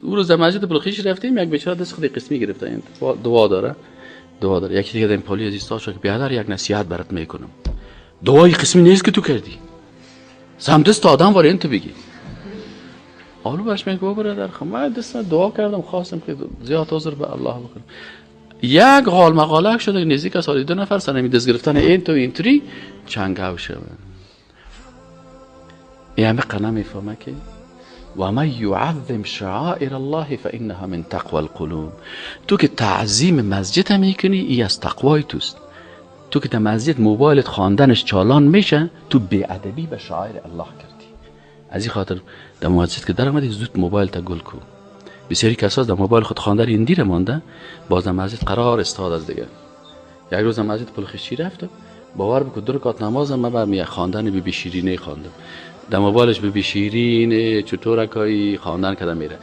او روز در مسجد بلخیش رفتیم، یک بیچاره دست خود قسمی گرفته، این دعا داره، دعا داره. یکی دیگه در این پالی عزیز که بیادر یک نصیحت برات میکنم، دعای قسمی نیست که تو کردی، سم دست آدم وارین تو بگی. آلو برش میگه برادر خب من دست دعا کردم، خواستم که زیاد عذر به الله بکنم. یک غال مقاله شده نزدیک از سالی دو نفر سنمی دست گرفتن این تو اینطوری چنگاو شده. این همه قناه میفهمه که و من یعظم شعائر الله فانها من تقوى القلوب. تو که تعظیم مسجد میکنی ای از تقوای توست. تو که در مسجد موبایلت خواندنش چالان میشه، تو بی‌ادبی به شعائر الله کردی. از این خاطر در مسجد که در آمدی زود موبایل تا گل کو. بسیاری کسا در موبایل خود خواندن این دیر مانده، باز در مسجد قرار استاد از دیگه. یک روز در مسجد پلخشی رفتم، باور بکن دو رکعت نمازم من برمی خواندن بی بی شیرینه خواندم. در موبایلش بی بی شیرینه چطور رکایی خواندن کردم میره.